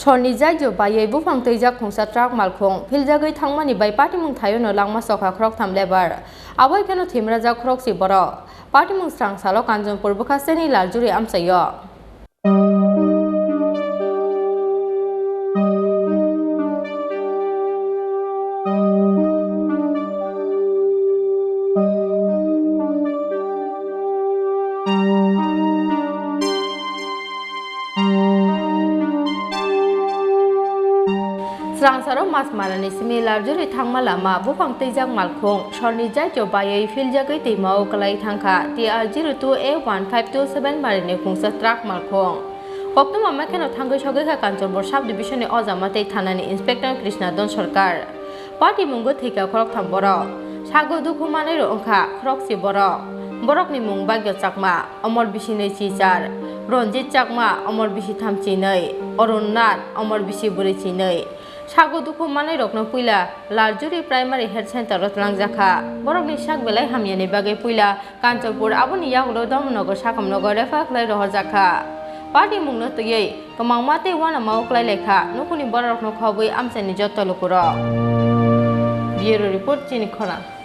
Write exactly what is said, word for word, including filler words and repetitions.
Sorni jaigyo baiwi buphang twijak khungsa truck malkhung philjagwi thangmani bai patimung thaiono langma sokha khoroktham lebar. Aboi kheno thimrajak khorokse borok. Patimung srang salo Kanchanpur bwkhasteni Larjuri amchaio. Srangsaro Masmarani simi Larjuri thangma lama buphang twijak malkhung sorni jaitio baiwi philjagwi twimao kwlai thangkha T R zero two A one five two seven marini khungsa truck malkhung. Koktwma makheno thangwi sogwi kha Kanchanpur sub division ni Ojama tei thanani inspector Krishna Don Sarkar. Party mungo thwikha khoroktham borok. Sago dukhu manwi rw wngkha khorokse borok. Borokni mung Bhagya Chakma, Omor Bisi nwi chichar, Ranjit Chakma, Omor Bisi tham chinwi, Arun Nath, Omor Bisi bwrwi chinwi. Sago dukhu manwi rokno puila Larjuri Primary Health Center o twlangjakha. Borokni sak belai hamyani bagwi puila Kanchanpur, aboni yagulo Dharmanagar sakamnogo refer khlai rohorjakha. Party mungno twiwi kwmangma tei uanama o kwlai laikha nukhungni bororokno khobwi amchaini jotto lukurok. Bureau Report, Chini Khorang.